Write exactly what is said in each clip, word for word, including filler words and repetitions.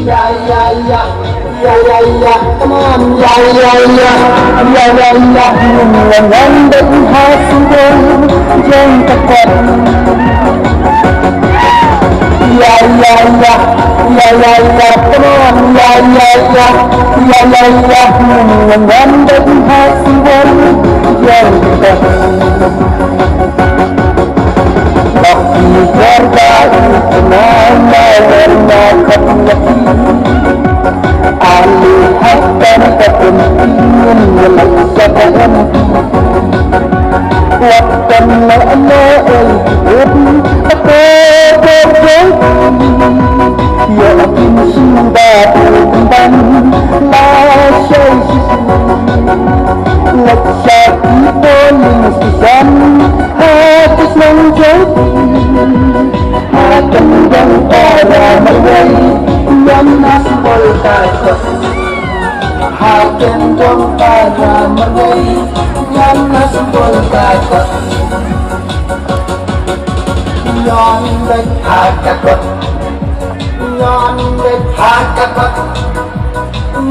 Ya, ya, ya, ya, ya, ya, come on, ya, ya, ya, ya, ya, ya, ngin ïa ngan bad ha sngewbha jong ka kot. Ya, ya, ya, ya, ya, ya, come on, ya, ya, ya, ya, ya, ya, ngin ïa ngan bad ha sngewbha jong ka kot.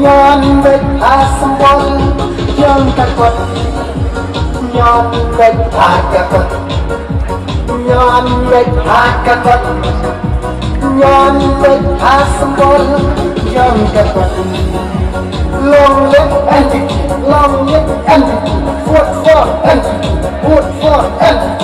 Ngan bad ha symbol jong ka kot. Ngan bad ha ka kot. Ngan bad ha ka kot. Ngan bad ha symbol jong ka kot. Long live N P P, long live N P P, vote for N P P, vote for N P P.